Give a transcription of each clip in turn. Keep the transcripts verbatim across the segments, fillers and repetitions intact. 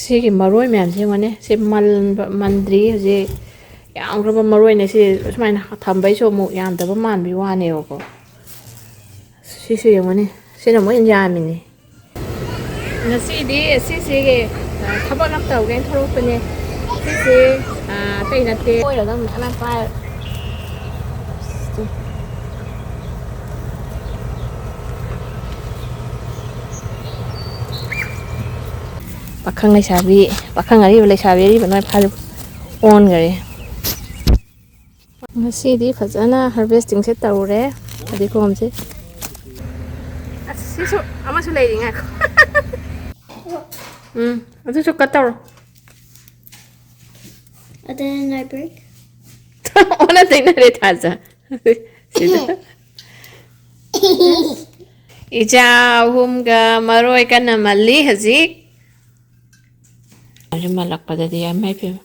ꯁꯤꯒꯤ ꯃꯔꯣꯏ ꯃꯌꯥꯝꯁꯦ ꯌꯦꯡꯉꯣꯅꯦ꯫ ꯁꯤ ꯃꯜꯕ-, ꯃꯟꯗ꯭ꯔꯤ ꯍꯧꯖꯤꯛ꯫ ꯌꯥꯝꯈ꯭ꯔꯕ ꯃꯔꯣꯏꯅꯦ꯫ ꯁꯤ ꯁꯨꯃꯥꯏꯅ ꯊꯝꯕꯩꯁꯨ ꯑꯃꯨꯛ ꯌꯥꯝꯗꯕ ꯃꯥꯟꯕꯒꯤ ꯋꯥꯅꯦꯕꯀꯣ꯫ ꯁꯤꯁꯨ ꯌꯦꯡꯉꯨꯅꯦ꯫ ꯁꯤꯅ ꯑꯃꯨꯛ ꯍꯦꯟꯅ ꯌꯥꯝꯃꯤꯅꯦ꯫ ꯉꯁꯤꯗꯤ ꯁꯤꯁꯤꯒꯤ, ꯑ, ꯊꯕꯛ ꯑꯃ ꯇꯧꯒꯦꯅ ꯊꯣꯛꯂꯛꯄꯅꯦ꯫ ꯁꯤꯁꯤ, ꯑ, ꯑꯇꯩ ꯅꯠꯇꯦ꯫ ꯀꯣꯏꯔꯒ ꯃꯌꯥꯝ ꯄꯥꯏ-, ꯄꯥꯈꯪ ꯂꯩꯁꯥꯕꯤ, ꯄꯥꯈꯪ ꯑꯔꯤꯕ, ꯂꯩꯁꯥꯕꯤ ꯑꯔꯤꯕ ꯅꯣꯏ ꯐꯥꯖꯤꯜ ꯑꯣꯟꯈꯔꯦ꯫ ꯉꯁꯤꯗꯤ ꯐꯖꯅ harvesting ꯁꯦ ꯇꯧꯔꯦ ꯐꯗꯤꯒꯣꯝꯁꯦ꯫ ꯑꯁ, ꯁꯤꯁꯨ ꯑꯃꯁꯨ ꯂꯩꯔꯤ, ꯉꯥꯏꯈꯣ꯫ ꯎꯝ, ꯑꯗꯨꯁꯨ cut ꯇꯧꯔꯣ꯫ ꯑꯗꯨꯅ ꯅꯥꯏꯕ꯭ꯔꯦꯛ꯫ ꯑꯣꯟꯅ ꯇꯩꯅꯔꯦ, ꯊꯥꯖ꯫ ꯁꯤꯗ꯫ ꯏꯆꯥ ꯑꯍꯨꯝꯒ ꯃꯔꯣꯏ ꯀꯟꯅ ꯃꯜꯂꯤ ꯍꯧꯖꯤꯛ꯫ ꯃꯥꯜꯂꯛꯄꯗꯗꯤ ꯌꯥꯝ ꯍꯩ ꯄꯦꯝꯃ꯫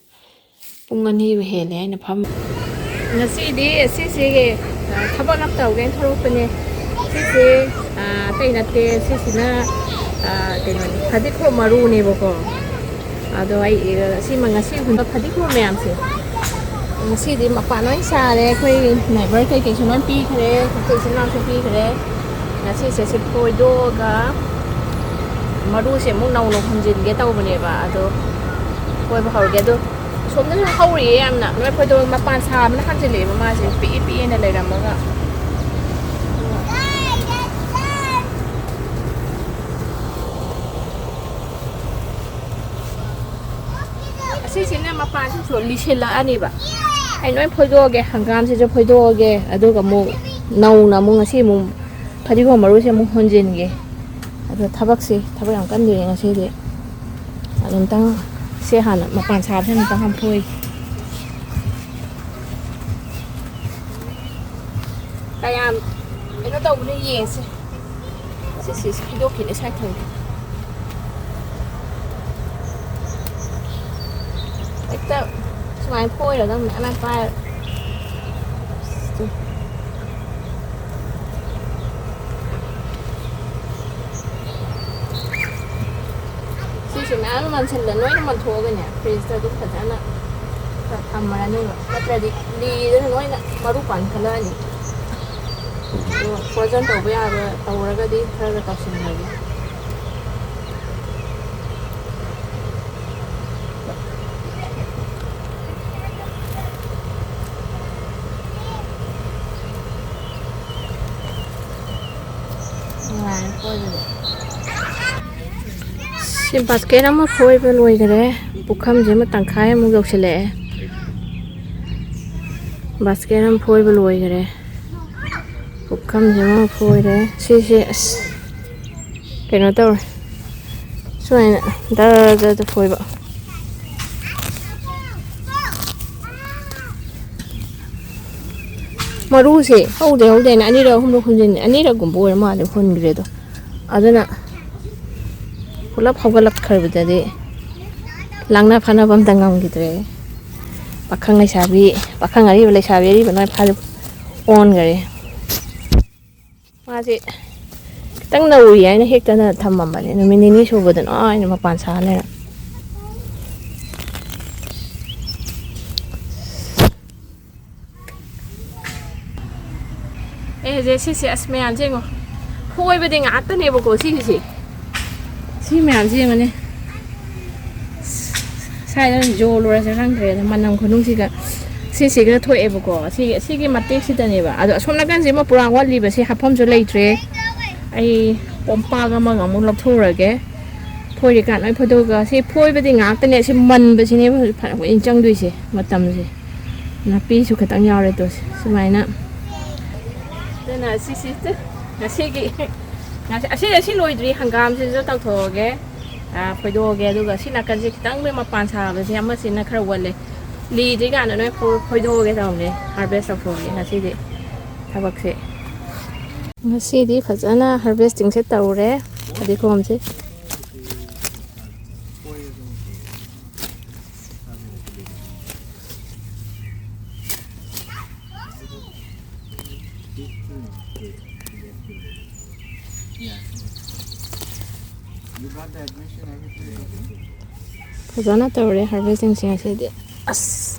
ꯄꯨꯡ ꯑꯅꯤꯕꯨ ꯍꯦꯜꯂꯦ ꯑꯩꯅ ꯐꯝ-, ꯉꯁꯤꯗꯤ ꯁꯤꯁꯤꯒꯤ, ꯑ, ꯊꯕꯛ ꯑꯃ ꯇꯧꯒꯦꯅ ꯊꯣꯛꯂꯛꯄꯅꯦ꯫ ꯁꯤꯁꯦ, ꯑ, ꯑꯇꯩ ꯅꯠꯇꯦ, ꯁꯤꯁꯤꯅ, ꯑ, ꯀꯩꯅꯣꯅꯤ, ꯐꯗꯤꯒꯣꯝ ꯃꯔꯨꯅꯦꯕꯀꯣ꯫ ꯑꯗꯣ ꯑꯩ, ꯑ, ꯁꯤꯃ ꯉꯁꯤ ꯍꯨꯟꯕ ꯐꯗꯤꯒꯣꯝ ꯃꯌꯥꯝꯁꯦ ꯉꯁꯤꯗꯤ ꯃꯄꯥꯟ ꯂꯣꯏ ꯁꯥꯔꯦ꯫ ꯑꯩꯈꯣꯏ neighbour ꯀꯩꯀꯩꯁꯨ ꯂꯣꯏ ꯄꯤꯈ꯭ꯔꯦ, ꯑꯩꯈꯣꯏ ꯏꯆꯤꯟ ꯏꯅꯥꯎꯁꯨ ꯄꯤꯈ꯭ꯔꯦ꯫ ꯉꯁꯤꯁꯦ ꯁꯤ ꯐꯣꯏꯗꯣꯛꯑꯒ ꯃꯔꯨꯁꯦ ꯑꯃꯨꯛ ꯅꯧꯅ ꯍꯨꯟꯖꯤꯟꯒꯦ ꯇꯧꯕꯅꯦꯕ꯫ ꯑꯗꯣ ꯐꯣꯏꯕ ꯍꯧꯔꯒꯦ꯫ ꯑꯗꯣ ꯁꯣꯝꯗꯁꯨ ꯍꯧꯔꯤꯌꯦ ꯌꯥꯝꯅ꯫ ꯅꯣꯏ ꯐꯣꯏꯗꯣꯛ ꯃꯄꯥꯟ ꯁꯥꯕꯅ ꯍꯟꯖꯤꯜꯂꯛꯑꯦꯕ ꯃꯥꯁꯦ, ꯄꯤꯛꯏ ꯄꯤꯛꯑꯦꯅ ꯂꯩꯔꯝꯃꯒ꯫ ꯑꯁꯤꯁꯤꯅ ꯃꯄꯥꯟꯁꯤꯁꯨ ꯂꯤꯁꯤꯜꯂꯛꯑꯅꯦꯕ꯫ ꯑꯩ ꯂꯣꯏ ꯐꯣꯏꯗꯣꯛꯑꯒꯦ, ꯍꯪꯒꯥꯝꯁꯤꯁꯨ ꯐꯣꯏꯗꯣꯛꯑꯒꯦ, ꯑꯗꯨꯒ ꯑꯃꯨꯛ ꯅꯧꯅ ꯑꯃꯨꯛ ꯉꯁꯤ ꯑꯃꯨꯛ ꯐꯗꯤꯒꯣꯝ ꯃꯔꯨꯁꯦ ꯑꯃꯨꯛ ꯍꯣꯟꯖꯤꯟꯒꯦ꯫ ꯑꯗꯣ ꯊꯕꯛꯁꯦ, ꯊꯕꯛ ꯌꯥꯝ ꯀꯟꯗꯣꯏꯅꯦ ꯉꯁꯤꯗꯤ꯫ ꯑꯗꯨꯝꯇꯪ ꯁꯦ ꯍꯥꯟꯅ ꯃꯄꯥꯟ ꯁꯥꯕꯁꯦ ꯑꯃꯨꯛꯇꯪ ꯍꯥꯟꯅ ꯐꯣꯏꯒꯦ꯫ ꯀꯌꯥꯝ ꯀꯩꯅꯣ ꯇꯧꯕꯅꯣ ꯌꯦꯡꯁꯦ꯫ ꯁꯤ, ꯁꯤ, ꯁꯤ ꯐꯤꯗꯣꯛꯈꯤꯅꯦ ꯁ꯭ꯋꯥꯏ ꯊꯝꯒꯦ꯫ ꯍꯦꯛꯇ ꯁꯨꯃꯥꯏꯅ ꯐꯣꯏꯔꯒ ꯃꯌꯥꯝ ꯃꯌꯥꯝ ꯄꯥꯏꯔ-, ꯁꯤ ꯁꯤ ꯃꯌꯥꯝ ꯑꯃ ꯃꯟꯁꯤꯜꯂ ꯂꯣꯏꯅ ꯃꯟꯊꯣꯛꯑꯒꯅꯦ, ꯐ꯭ꯔꯤꯖꯇ ꯑꯗꯨꯝ ꯐꯖꯅ ꯈꯔ ꯊꯝꯃꯔꯅꯦꯕ, ꯅꯠꯇ꯭ꯔꯗꯤ ꯂꯤꯗꯅ ꯂꯣꯏꯅ ꯃꯔꯨ ꯄꯥꯟꯈꯠꯂꯛꯑꯅꯤ꯫ ꯑꯗꯣ ꯐ꯭ꯔꯣꯖꯟ ꯇꯧꯕ ꯌꯥꯕ ꯇꯧꯔꯒꯗꯤ ꯈꯔꯒ ꯇꯧꯁꯤꯟꯈ꯭ꯔꯒꯦ꯫ ꯅꯨꯡꯉꯥꯏꯔꯦ ꯀꯣꯏꯕꯗꯤ꯫ ꯁꯤ ꯕꯥꯁꯀꯦꯠ ꯑꯃ ꯐꯣꯏꯕ ꯂꯣꯏꯈꯔꯦ꯫ ꯄꯨꯈꯝꯁꯤꯃ ꯇꯪꯈꯥꯏ ꯑꯃꯨꯛ ꯌꯧꯁꯤꯜꯂꯛꯑꯦ꯫ ꯕꯥꯁꯀꯦꯠ ꯑꯃ ꯐꯣꯏꯕ ꯂꯣꯏꯈꯔꯦ꯫ ꯄꯨꯈꯝꯁꯤꯃ ꯐꯣꯏꯔꯦ꯫ ꯁꯤꯁꯦ ꯑꯁ ꯀꯩꯅꯣ ꯇꯧꯔꯦ꯫ ꯁꯨꯃꯥꯏꯅ ꯗꯔ ꯗꯔ ꯗꯔ ꯐꯣꯏꯕ꯫ ꯃꯔꯨꯁꯦ ꯍꯧꯗꯦ ꯍꯧꯗꯦꯅ ꯑꯅꯤꯔꯛ ꯑꯍꯨꯝꯂꯛ ꯍꯨꯟꯖꯤꯟ, ꯑꯅꯤꯔꯛꯒꯨꯝꯕ ꯑꯣꯏꯔ ꯃꯥꯜꯂꯦ ꯍꯨꯟꯈ꯭ꯔꯦꯗꯣ꯫ ꯑꯗꯨꯅ ꯄꯨꯂꯞ ꯍꯧꯒꯠꯂꯛꯈ꯭ꯔꯕꯗꯗꯤ ꯂꯥꯡꯅ ꯐꯥꯅꯕ ꯑꯝꯇ ꯉꯝꯈꯤꯗ꯭ꯔꯦ꯫ ꯄꯥꯈꯪ ꯂꯩꯁꯥꯕꯤ, ꯄꯥꯈꯪ ꯑꯔꯤꯕ ꯂꯩꯁꯥꯕꯤ ꯑꯔꯤꯕ ꯂꯣꯏ ꯐꯥ-, ꯑꯣꯟꯈꯔꯦ꯫ ꯃꯥꯁꯦ ꯈꯤꯇꯪ ꯅꯧꯔꯤ ꯍꯥꯏꯅ ꯍꯦꯛꯇꯅ ꯊꯝꯃꯝꯕꯅꯦ, ꯅꯨꯃꯤꯠ ꯅꯤꯅꯤ ꯁꯨꯕꯗꯅ ꯑꯥ ꯍꯥꯏꯅ ꯃꯄꯥꯟ ꯁꯥ ꯂꯩꯔꯝꯃꯦ꯫ ꯑꯦ ꯍꯧꯖꯤꯛ ꯁꯤꯁꯦ ꯑꯁ ꯃꯌꯥꯝꯁꯦ ꯌꯦꯡꯉꯣ, ꯐꯣꯏꯕꯗꯤ ꯉꯥꯛꯇꯅꯦꯕꯀꯣ ꯁꯤꯒꯤꯁꯦ꯫ ꯁꯤ ꯃꯌꯥꯝꯁꯦ ꯌꯦꯡꯉꯨꯅꯦ꯫ ꯁ꯭ꯋꯥꯏꯗ ꯑꯣꯏꯅ ꯌꯣꯜꯂꯨꯔꯁꯦ ꯈꯪꯗ꯭ꯔꯦꯗ, ꯃꯅꯝ ꯈꯨꯅꯨꯡꯁꯤꯒ꯫ ꯁꯤꯁꯤꯒ ꯊꯣꯛꯑꯦꯕꯀꯣ, ꯁꯤꯒꯤ, ꯁꯤꯒꯤ ꯃꯇꯦꯛꯁꯤꯗꯅꯦꯕ꯫ ꯑꯗꯣ ꯑꯁꯣꯝ ꯅꯥꯀꯟꯁꯤꯃ ꯄꯨꯔꯥ ꯋꯥꯠꯂꯤꯕ, ꯁꯤ ꯍꯥꯞꯐꯝꯁꯨ ꯂꯩꯇ꯭ꯔꯦ꯫ ꯑꯩ ꯀꯣꯝꯄꯥꯛ ꯑꯃꯒ ꯑꯃꯨꯛ ꯂꯧꯊꯣꯛꯎꯔꯒꯦ꯫ ꯐꯣꯏꯔꯤꯀꯥꯟ ꯂꯣꯏ ꯐꯣꯏꯗꯣꯛꯑꯒ, ꯁꯤ ꯐꯣꯏꯕꯗꯤ ꯉꯥꯛꯇꯅꯦ, ꯁꯤ ꯃꯟꯕꯁꯤꯅꯦꯕ ꯍꯧꯖꯤꯛ ꯐꯔꯛ ꯀꯨꯏꯅ ꯆꯪꯗꯣꯏꯁꯦ ꯃꯇꯝꯁꯦ꯫ ꯅꯥꯄꯤꯁꯨ ꯈꯤꯇꯪ ꯌꯥꯎꯔꯦ ꯇꯣ, ꯁꯨꯃꯥꯏꯅ꯫ ꯑꯗꯨꯅ ꯁꯤꯁꯤ ꯉꯁꯤꯒꯤ, ꯉꯁꯤ, ꯑꯁꯤ, ꯑꯁꯤ ꯂꯣꯏꯗ꯭ꯔꯤ, ꯍꯪꯒꯥꯝꯁꯤꯁꯨ ꯇꯧꯊꯣꯛꯑꯒꯦ꯫ ꯑꯥ, ꯐꯣꯏꯗꯣꯛꯑꯒꯦ꯫ ꯑꯗꯨꯒ ꯁꯤ ꯅꯥꯀꯟꯁꯦ ꯈꯤꯇꯪ ꯃꯄꯥꯟ ꯁꯥꯕꯁꯦ ꯑꯃꯁꯤꯅ ꯈꯔ ꯋꯥꯠꯂꯦ꯫ ꯂꯤꯗ꯭ꯔꯤꯀꯥꯟꯗ ꯅꯣꯏ ꯐꯣ-, ꯐꯣꯏꯗꯣꯛꯑꯒꯦ ꯇꯧꯕꯅꯦ, ꯍꯥꯔꯚꯦꯁ ꯇꯧꯊꯣꯛꯑꯒꯦ ꯉꯁꯤꯗꯤ ꯊꯕꯛꯁꯦ꯫ ꯉꯁꯤꯗꯤ ꯐꯖꯅ ꯍꯥꯔꯚꯦꯁꯇꯤꯡꯁꯦ ꯇꯧꯔꯦ ꯐꯗꯤꯒꯣꯝꯁꯦ꯫ ꯐꯖꯅ ꯇꯧꯔꯦ harvestingꯁꯦ ꯉꯁꯤꯗꯤ꯫ ꯑꯁ꯫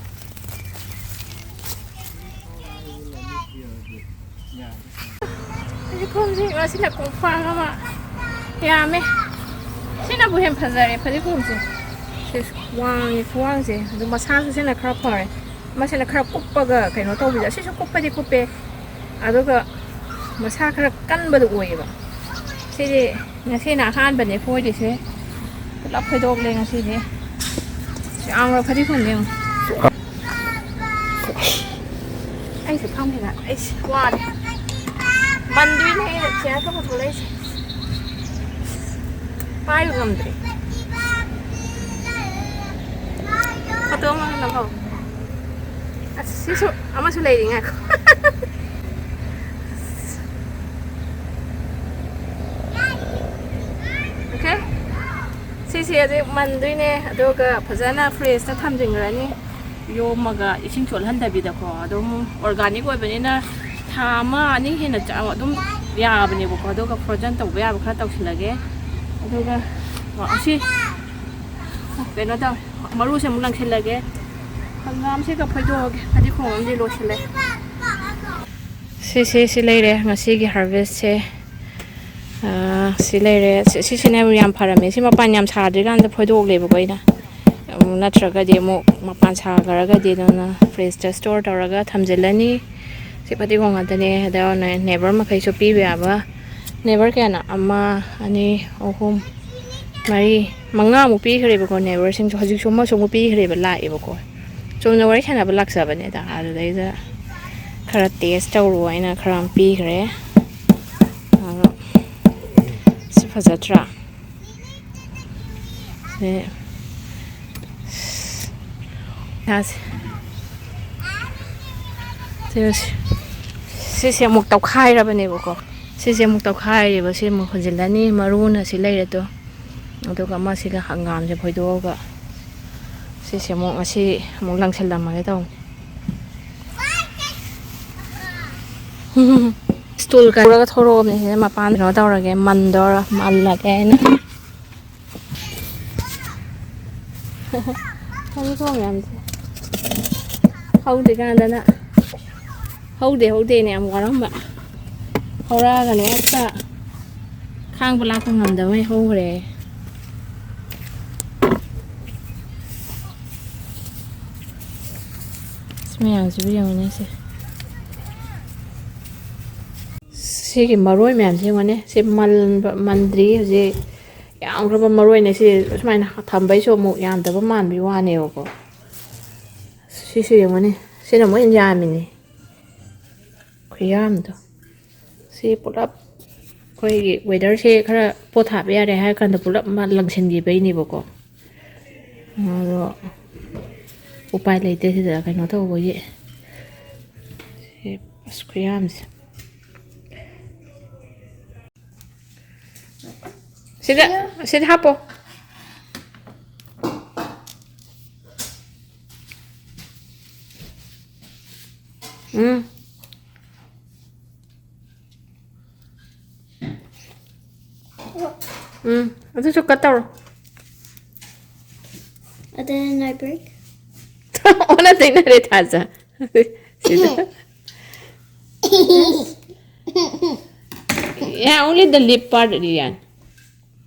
ꯐꯗꯤꯒꯣꯝꯁꯦ ꯉꯁꯤꯅ ꯈꯣꯡꯐꯥꯡ ꯑꯃ ꯌꯥꯝꯃꯦ꯫ ꯁꯤꯅꯕꯨ ꯍꯦꯟꯅ ꯐꯖꯔꯦ ꯐꯗꯤꯒꯣꯝꯁꯦ꯫ ꯁꯤ ꯋꯥꯡꯉꯦ ꯈꯨꯋꯥꯡꯁꯦ꯫ ꯑꯗꯨ ꯃꯁꯥꯁꯨ ꯁꯤꯅ ꯈꯔ ꯐꯔꯦ꯫ ꯃꯁꯤꯅ ꯈꯔ ꯀꯨꯞꯄꯒ ꯀꯩꯅꯣ ꯇꯧꯕꯤꯗ꯫ ꯁꯤꯁꯨ ꯀꯨꯞꯄꯗꯤ ꯀꯨꯞꯄꯦ꯫ ꯑꯗꯨꯒ ꯃꯁꯥ ꯈꯔ ꯀꯟꯕꯗꯣ ꯑꯣꯏꯌꯦꯕ꯫ ꯁꯤꯗꯤ ꯉꯁꯤꯅ ꯑꯍꯥꯟꯕꯅꯦ ꯐꯣꯏꯔꯤꯁꯦ꯫ ꯄꯨꯂꯞ ꯐꯣꯏꯗꯣꯛꯂꯦ ꯉꯁꯤꯗꯤ꯫ ꯌꯥꯝꯅ ꯐꯗꯤ ꯐꯪꯉꯦ ꯌꯦꯡꯉꯣ꯫ ꯑꯩꯁꯨ ꯐꯝꯈꯤꯅ ꯑꯩꯁꯦ ꯋꯥꯔꯦ꯫ ꯃꯟꯗꯣꯏꯅꯦ ꯑꯩꯅ ꯆꯤꯌꯔ ꯀꯞꯄ ꯊꯣꯛꯂꯛꯏꯁꯦ꯫ ꯄꯥꯏꯕ ꯉꯝꯗ꯭ꯔꯦ꯫ ꯐꯣꯇꯣ ꯑꯃ ꯅꯝꯍꯧ꯫ ꯑꯁ, ꯁꯤꯁꯨ ꯑꯃꯁꯨ ꯂꯩꯔꯤ, ꯉꯥꯏꯈꯣ꯫ Okay? ꯁꯤꯁꯦ ꯍꯧꯖꯤꯛ ꯃꯟꯗꯣꯏꯅꯦ, ꯑꯗꯨꯒ ꯐꯖꯅ fridgeꯇ ꯊꯝꯖꯤꯟꯈ꯭ꯔꯅꯤ, ꯌꯣꯝꯃꯒ ꯏꯁꯤꯡ ꯆꯣꯠꯍꯟꯗꯕꯤꯗꯀꯣ꯫ ꯑꯗꯨꯝ organic ꯑꯣꯏꯕꯅꯤꯅ ꯊꯥ ꯑꯃ ꯑꯅꯤ ꯍꯦꯟꯅ ꯆ-, ꯑꯗꯨꯝ ꯌꯥꯕꯅꯦꯕꯀꯣ꯫ ꯑꯗꯨꯒ frozen ꯇꯧꯕ ꯌꯥꯕ ꯈꯔ ꯇꯧꯁꯤꯜꯂꯒꯦ꯫ ꯑꯗꯨꯒ ꯑꯁꯤ ꯀꯩꯅꯣ ꯇꯧ-, ꯃꯔꯨꯁꯦ ꯑꯃꯨꯛ ꯂꯪꯁꯤꯜꯂꯒꯦ꯫ ꯍꯪꯒꯥꯝꯁꯤꯒ ꯐꯣꯏꯗꯣꯛꯑꯒꯦ꯫ ꯐꯗꯤꯒꯣꯝ ꯑꯃꯗꯤ ꯂꯣꯏꯁꯤꯜꯂꯦ꯫ ꯁꯤꯁꯦ, ꯁꯤ ꯂꯩꯔꯦ ꯉꯁꯤꯒꯤ harvestꯁꯦ꯫ ꯑꯥ, ꯁꯤ ꯂꯩꯔꯦ꯫ ꯁꯤ-, ꯁꯤꯁꯤꯅ ꯌꯥꯝ ꯐꯔꯝꯃꯦ꯫ ꯁꯤ ꯃꯄꯥꯟ ꯌꯥꯝ ꯁꯥꯗ꯭ꯔꯤꯀꯥꯟꯗ ꯐꯣꯏꯗꯣꯛꯂꯦꯕꯀꯣ ꯑꯩꯅ꯫ ꯑꯃꯨꯛ ꯅꯠꯇ꯭ꯔꯒꯗꯤ ꯑꯃꯨꯛ ꯃꯄꯥꯟ ꯁꯥꯈ꯭ꯔꯒꯗꯤ ꯑꯗꯨꯅ fridgeꯇ store ꯇꯧꯔꯒ ꯊꯝꯖꯤꯜꯂꯅꯤ꯫ ꯁꯤ ꯐꯗꯤꯒꯣꯝ ꯉꯥꯛꯇꯅꯦ꯫ ꯑꯗ neighbor ꯃꯈꯩꯁꯨ ꯄꯤꯕ ꯌꯥꯕ꯫ Neighbor ꯀꯌꯥꯅꯣ? ꯑꯃ, ꯑꯅꯤ, ꯑꯍꯨꯝ, ꯃꯔꯤ, ꯃꯉꯥꯃꯨꯛ ꯄꯤꯈ꯭ꯔꯦꯕꯀꯣ neighborꯁꯤꯡꯁꯨ꯫ ꯍꯧꯖꯤꯛꯁꯨ ꯑꯃꯁꯨ ꯑꯃꯨꯛ ꯄꯤꯈ꯭ꯔꯦꯕ, ꯂꯥꯛꯑꯦꯕꯀꯣ꯫ ꯆꯨꯝꯅ ꯋꯥꯔꯤ ꯁꯥꯟꯅꯕ ꯂꯥꯛꯆꯕꯅꯦꯗ꯫ ꯑꯗꯨꯗꯩꯗ ꯈꯔ taste ꯇꯧꯔꯣ ꯍꯥꯏꯅ ꯈꯔ ꯑꯃ ꯄꯤꯈ꯭ꯔꯦ꯫ ꯑꯗꯣ ꯁꯤ ꯐꯖꯗ꯭ꯔꯥ? ꯁꯤ, ꯁꯥꯁꯦ꯫ ꯁꯤ, ꯁꯤꯁꯦ ꯑꯃꯨꯛ ꯇꯧꯈꯥꯏꯔꯕꯅꯦꯕꯀꯣ꯫ ꯁꯤꯁꯦ ꯑꯃꯨꯛ ꯇꯧꯈꯥꯏꯔꯦꯕ꯫ ꯁꯤ ꯑꯃꯨꯛ ꯍꯨꯟꯖꯤꯜꯂꯅꯤ꯫ ꯃꯔꯨꯅ ꯁꯤ ꯂꯩꯔꯦ ꯇꯣ꯫ ꯑꯗꯨꯒ ꯑꯃꯁꯤꯒ ꯍꯪꯒꯥꯝꯁꯦ ꯐꯣꯏꯗꯣꯛꯑꯒ ꯁꯤꯁꯦ ꯑꯃꯨꯛ ꯉꯁꯤ ꯑꯃꯨꯛ ꯂꯪꯁꯤꯜꯂꯝꯃꯒꯦ ꯇꯧꯅꯤ꯫ Stool ꯀꯧꯔꯒ ꯊꯣꯔꯛꯑꯕꯅꯦ꯫ ꯁꯤꯗ ꯃꯄꯥꯟ ꯀꯩꯅꯣ ꯇꯧꯔꯒꯦ, ꯃꯟꯗꯧꯔ, ꯃꯜꯂꯒꯦ ꯍꯥꯏꯅ꯫ ꯈꯪꯗꯦ ꯃꯌꯥꯝꯁꯦ꯫ ꯍꯧꯗ꯭ꯔꯤꯀꯥꯟꯗꯅ ꯍꯧꯗꯦ ꯍꯧꯗꯦꯅ ꯌꯥꯝ ꯋꯥꯔꯝꯕ꯫ ꯍꯧꯔꯛꯑꯒꯅ ꯍꯦꯛꯇ ꯈꯥꯡꯕ ꯂꯥꯛꯄ ꯉꯝꯗꯕꯉꯩ ꯍꯧꯈ꯭ꯔꯦ꯫ ꯁꯤ ꯃꯌꯥꯝꯁꯤꯕꯨ ꯌꯦꯡꯉꯨꯅꯦ ꯁꯦ꯫ ꯁꯤꯒꯤ ꯃꯔꯣꯏ ꯃꯌꯥꯝꯁꯦ ꯌꯦꯡꯉꯨꯅꯦ꯫ ꯁꯤ ꯃꯟꯕ-, ꯃꯟꯗ꯭ꯔꯤ ꯍꯧꯖꯤꯛ꯫ ꯌꯥꯝꯈ꯭ꯔꯕ ꯃꯔꯣꯏꯅꯦ ꯁꯤ꯫ ꯁꯨꯃꯥꯏꯅ ꯊꯝꯕꯩꯁꯨ ꯑꯃꯨꯛ ꯌꯥꯝꯗꯕ ꯃꯥꯟꯕꯒꯤ ꯋꯥꯅꯦꯕꯀꯣ꯫ ꯁꯤꯁꯨ ꯌꯦꯡꯉꯨꯅꯦ꯫ ꯁꯤꯅ ꯑꯃꯨꯛ ꯍꯦꯟꯅ ꯌꯥꯝꯃꯤꯅꯦ꯫ ꯈꯨꯌꯥꯝꯗꯣ꯫ ꯁꯤ ꯄꯨꯂꯞ ꯑꯩꯈꯣꯏꯒꯤ weatherꯁꯦ ꯈꯔ ꯄꯣꯊꯥꯕ ꯌꯥꯔꯦ ꯍꯥꯏꯔ ꯀꯥꯟꯗ ꯄꯨꯂꯞ ꯃꯥ ꯂꯪꯁꯤꯟꯈꯤꯕꯩꯅꯦꯕꯀꯣ꯫ ꯑꯗꯣ ꯎꯄꯥꯏ ꯂꯩꯇꯦ ꯁꯤꯗ ꯀꯩꯅꯣ ꯇꯧꯕꯒꯤ꯫ ꯁꯤ ꯑꯁ ꯈꯨꯌꯥꯝꯁꯦ꯫ ꯁꯤꯗ, ꯁꯤꯗ ꯍꯥꯞꯄꯣ꯫ ꯎꯝ꯫ ꯎꯝ, ꯑꯗꯨꯁꯨ cut ꯇꯧꯔꯣ꯫ ꯑꯗꯨꯅ ꯅꯣꯏ break꯫ ꯑꯣꯟꯅ ꯇꯩꯅꯔꯦ ꯊꯥꯖ꯫ ꯁꯤꯗ꯫ Yeah, only the lip part, Riyan.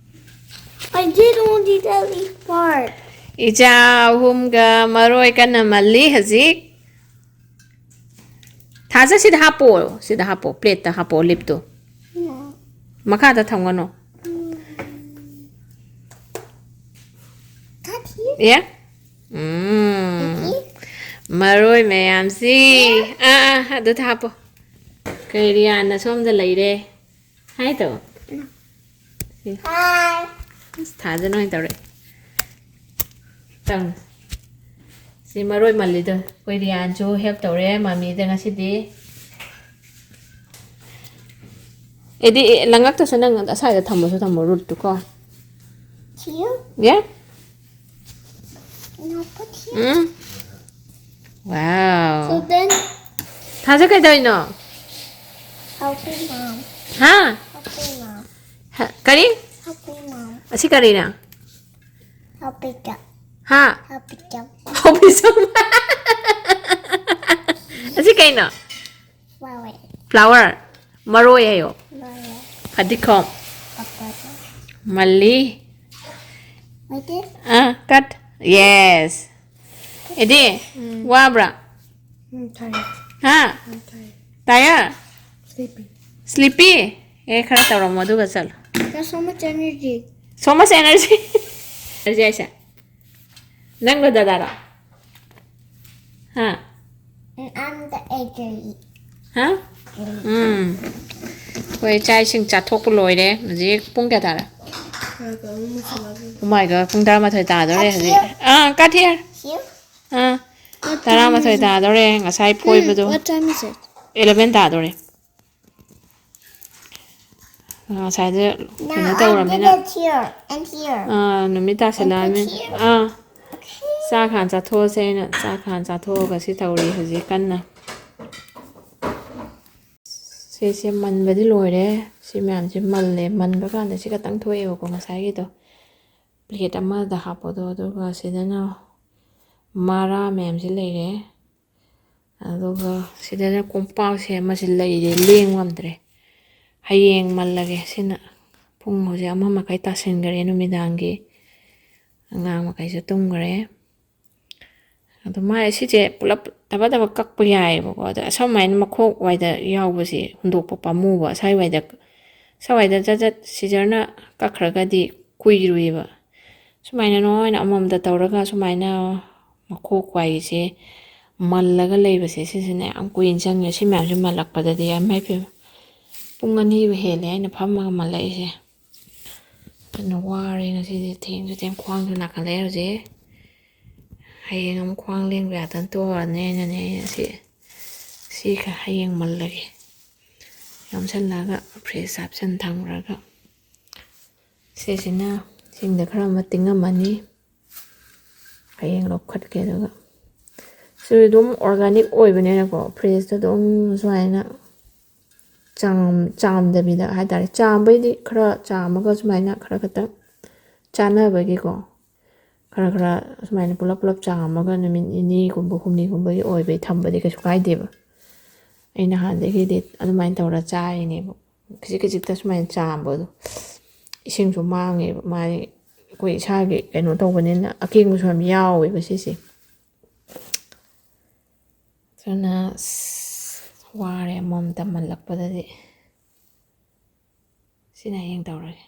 I did only the lip part. ꯏꯆꯥ ꯑꯍꯨꯝꯒ ꯃꯔꯣꯏ ꯀꯟꯅ ꯃꯜꯂꯤ ꯍꯧꯖꯤꯛ꯫ ꯊꯥꯖ ꯁꯤꯗ ꯍꯥꯞꯄꯣ, ꯁꯤꯗ ꯍꯥꯞꯄꯣ, plateꯇ ꯍꯥꯞꯄꯣ lipꯇꯣ꯫ No. ꯃꯈꯥꯗ ꯊꯝꯒꯅꯣ꯫ Cut here. A? Um. Okay. ꯃꯔꯣꯏ ꯃꯌꯥꯝꯁꯤ꯫ ꯑꯥ, ꯑꯥ, ꯑꯗꯨꯗ ꯍꯥꯞꯄꯣ꯫ ꯀꯩ ꯔꯤꯌꯥꯟꯅ ꯁꯣꯝꯗ ꯂꯩꯔꯦ꯫ Hi ꯇꯧ꯫ Hi. ꯑꯁ, ꯊꯥꯖꯅ ꯑꯣꯏꯅ ꯇꯧꯔꯛꯑꯦ꯫ ꯇꯧ꯫ ꯁꯤ ꯃꯔꯣꯏ ꯃꯜꯂꯤꯗꯣ꯫ ꯑꯩꯈꯣꯏ ꯔꯤꯌꯥꯟꯁꯨ help ꯇꯧꯔꯦ ꯃꯥꯃꯤꯗ ꯉꯁꯤꯗꯤ꯫ ꯑꯦꯗꯤ, ꯑꯦ, ꯂꯪꯉꯛꯇꯁꯨ ꯅꯪ ꯑꯁ꯭ꯋꯥꯏꯗ ꯊꯝꯃꯁꯨ ꯊꯝꯃꯣ, rootꯇꯨ ꯀꯣ꯫ Here? Yeah? No, put here. Um. Wow. So then, ꯊꯥꯖ ꯀꯩꯗꯧꯔꯤꯅꯣ? Helping mom. ꯍꯥ? Helping mom. ꯍ-, ꯀꯔꯤ? Helping mom. ꯑꯁꯤ ꯀꯔꯤꯅꯣ? Helping cat. ꯍꯥ? Happy jump. ꯍꯣꯕꯤ ꯁꯨꯝ꯫ ꯑꯁꯤ ꯀꯩꯅꯣ? Flower. Flower. ꯃꯔꯣꯏ ꯍꯥꯏꯌꯣ꯫ Flower. ꯐꯗꯤꯒꯣꯝ꯫ Avocado. ꯃꯜꯂꯤ꯫ Like this. Ah, cut. Yes. ꯑꯦꯗꯤ, ꯋꯥꯕ꯭ꯔꯥ? I'm tired. ꯍꯥ? I'm tired. Tired? Sleepy. Sleepy? ꯑꯦ, ꯈꯔ ꯇꯧꯔꯝꯃꯣ ꯑꯗꯨꯒ ꯆꯠꯂꯣ꯫ There's so much energy. So much energy. Energy ꯍꯥꯏꯁꯦ? ꯅꯪꯂꯣ ꯗꯗꯥꯔꯣ? ꯍꯥ? And I'm the energy. ꯍꯥ? ꯎꯝ꯫ ꯑꯩꯈꯣꯏ ꯆꯥꯛ ꯏꯁꯤꯡ ꯆꯥꯊꯣꯛꯄ ꯂꯣꯏꯔꯦ꯫ ꯍꯧꯖꯤꯛ ꯄꯨꯡ ꯀꯌꯥ ꯇꯥꯔꯦ? Like almost eleven. Oh my God, ꯄꯨꯡ ꯇꯔꯥꯃꯥꯊꯣꯏ ꯇꯥꯗꯣꯔꯦ ꯍꯧꯖꯤꯛ꯫ ꯑꯥ, cut here. Here? ꯑꯥ, ꯇꯔꯥꯃꯥꯊꯣꯏ ꯇꯥꯗꯣꯔꯦ꯫ ꯉꯁꯥꯏ ꯐꯣꯏꯕꯗꯣ What time is it? eleven ꯇꯥꯗꯣꯔꯦ꯫ ꯉꯁꯥꯏꯗ ꯀꯩꯅꯣ Now I ꯇꯧꯔꯝꯃꯤꯅ did it here and here. ꯑꯥ, ꯅꯨꯃꯤꯠ ꯇꯥꯁꯜꯂꯛꯑꯃꯤ꯫ And put here. ꯑꯥ, ꯆꯥꯛ ꯍꯥꯟꯅ ꯆꯥꯊꯣꯛꯑꯁꯦ ꯍꯥꯏꯅ ꯆꯥꯛ ꯍꯥꯟꯅ ꯆꯥꯊꯣꯛꯑꯒ ꯁꯤ ꯇꯧꯔꯤ ꯍꯧꯖꯤꯛ ꯀꯟꯅ꯫ ꯁꯤꯁꯦ ꯃꯟꯕꯗꯤ ꯂꯣꯏꯔꯦ꯫ ꯁꯤ ꯃꯌꯥꯝꯁꯦ ꯃꯜꯂꯦ꯫ ꯃꯟꯕ ꯀꯥꯟꯗ ꯁꯤ ꯈꯛꯇꯪ ꯊꯣꯛꯑꯦꯕꯀꯣ, ꯉꯁꯥꯏꯒꯤꯗꯣ꯫ Plate ꯑꯃꯗ ꯍꯥꯞꯄꯗꯣ, ꯑꯗꯨꯒ ꯁꯤꯗꯅ ꯃꯔꯥ ꯃꯌꯥꯝꯁꯦ ꯂꯩꯔꯦ꯫ ꯑꯗꯨꯒ ꯁꯤꯗꯅ ꯀꯣꯝꯄꯥꯛꯁꯦ ꯑꯃꯁꯦ ꯂꯩꯔꯦ, ꯂꯦꯡ ꯉꯝꯗ꯭ꯔꯦ꯫ ꯍꯌꯦꯡ ꯃꯜꯂꯒꯦ꯫ ꯁꯤꯅ ꯄꯨꯡ ꯍꯧꯖꯤꯛ ꯑꯃ ꯃꯈꯥꯏ ꯇꯥꯁꯟꯈꯔꯦ ꯅꯨꯃꯤꯗꯥꯡꯒꯤ꯫ ꯑꯉꯥꯡ ꯃꯈꯩꯁꯨ ꯇꯨꯝꯈ꯭ꯔꯦ꯫ ꯑꯗꯣ ꯃꯥꯏ ꯁꯤꯁꯦ ꯄꯨꯂꯞ ꯊꯕꯛ ꯊꯕꯛ ꯀꯛꯄ ꯌꯥꯏꯑꯕꯀꯣ꯫ ꯑꯗꯣ ꯑꯁꯨꯃꯥꯏꯅ ꯃꯈꯣꯛ ꯋꯥꯏꯗ ꯌꯥꯎꯕꯁꯦ ꯍꯨꯟꯗꯣꯛꯄ ꯄꯥꯝꯃꯨꯕ꯫ ꯁ꯭ꯋꯥꯏꯋꯥꯏꯗ, ꯁ꯭ꯋꯥꯏꯗ ꯆꯠ ꯆꯠ ꯁꯤꯖꯔꯅ ꯀꯛꯈ꯭ꯔꯒꯗꯤ ꯀꯨꯏꯔꯣꯏꯕ꯫ ꯁꯨꯃꯥꯏꯅ ꯅꯣꯏꯅ ꯑꯃꯃꯝꯇ ꯇꯧꯔꯒ ꯁꯨꯃꯥꯏꯅ ꯃꯈꯣꯛ ꯋꯥꯏꯁꯦ ꯃꯜꯂꯒ ꯂꯩꯕꯁꯦ, ꯁꯤꯁꯤꯅ ꯌꯥꯝ ꯀꯨꯏꯅ ꯆꯪꯉꯦ꯫ ꯁꯤ ꯃꯌꯥꯝꯁꯦ ꯃꯜꯂꯛꯄꯗꯗꯤ, ꯏꯃꯥꯏ ꯄꯦꯝꯃ, ꯄꯨꯡ ꯑꯅꯤꯕꯨ ꯍꯦꯜꯂꯦ ꯑꯩꯅ ꯐꯝꯃꯒ ꯃꯜꯂꯛꯏꯁꯦ꯫ ꯑꯗꯨꯅ ꯋꯥꯔꯦ ꯉꯁꯤꯗꯤ, ꯊꯦꯡꯁꯨ ꯊꯦꯡ, ꯈ꯭ꯋꯥꯡꯁꯨ ꯅꯥꯈꯠꯂꯛꯑꯦ ꯍꯧꯖꯤꯛ꯫ ꯍꯌꯦꯡ ꯑꯃꯨꯛ ꯈ꯭ꯋꯥꯡ ꯂꯦꯡꯕ ꯌꯥꯗꯅ ꯇꯣꯛꯑꯅꯤ ꯑꯩꯅꯅꯦ꯫ ꯑꯩꯅ ꯁꯤ, ꯁꯤ ꯈꯔ ꯍꯌꯦꯡ ꯃꯜꯂꯒꯦ꯫ ꯌꯣꯝꯁꯜꯂꯒ fridgeꯇ ꯍꯥꯞꯆꯟ ꯊꯝꯈ꯭ꯔꯒ꯫ ꯁꯤꯁꯤꯅ ꯁꯤꯡꯗ ꯈꯔ ꯑꯃ ꯇꯤꯡꯉꯝꯃꯅꯤ꯫ ꯍꯌꯦꯡ ꯂꯧꯈꯠꯀꯦ꯫ ꯑꯗꯨꯒ ꯁꯤ ꯑꯗꯨꯝ organic ꯑꯣꯏꯕꯅꯤꯅꯀꯣ, fridgeꯇ ꯑꯗꯨꯝ ꯁꯨꯃꯥꯏꯅ ꯆꯥꯝ-, ꯆꯥꯝꯗꯕꯤꯗ ꯍꯥꯏꯇꯥꯔꯦ꯫ ꯆꯥꯝꯕꯩꯗꯤ ꯈꯔ ꯆꯥꯝꯃꯒ ꯁꯨꯃꯥꯏꯅ ꯈꯔ ꯈꯛꯇ ꯆꯥꯅꯕꯒꯤꯀꯣ꯫ ꯈꯔ ꯈꯔ ꯁꯨꯃꯥꯏꯅ ꯄꯨꯂꯞ ꯄꯨꯂꯞ ꯆꯥꯝꯃꯒ ꯅꯨꯃꯤꯠ ꯅꯤꯅꯤꯒꯨꯝꯕ ꯍꯨꯝꯅꯤꯒꯨꯝꯕꯒꯤ ꯑꯣꯏꯕꯩ ꯊꯝꯕꯗꯤ ꯀꯩꯁꯨ ꯀꯥꯏꯗꯦꯕ꯫ ꯑꯩ ꯅꯍꯥꯟꯗꯒꯤꯗꯤ ꯑꯗꯨꯃꯥꯏꯅ ꯇꯧꯔ ꯆꯥꯔꯤꯅꯦꯕ꯫ ꯈꯖꯤꯛ ꯈꯖꯤꯛꯇ ꯁꯨꯃꯥꯏꯅ ꯆꯥꯝꯕꯗꯣ ꯏꯁꯤꯡꯁꯨ ꯃꯥꯡꯉꯦꯕ꯫ ꯃꯥꯗꯤ ꯑꯩꯈꯣꯏ ꯏꯁꯥꯒꯤ ꯀꯩꯅꯣ ꯇꯧꯕꯅꯤꯅ ꯑꯀꯦꯡꯕꯁꯨ ꯌꯥꯝ ꯌꯥꯎꯋꯦꯕ ꯁꯤꯁꯦ꯫ ꯑꯗꯨꯅ ꯑꯁ, ꯋꯥꯔꯦ ꯑꯃꯃꯝ ꯇꯝꯍꯜꯂꯛꯄꯗꯗꯤ꯫ ꯁꯤꯅ ꯍꯌꯦꯡ ꯇꯧꯔꯒꯦ꯫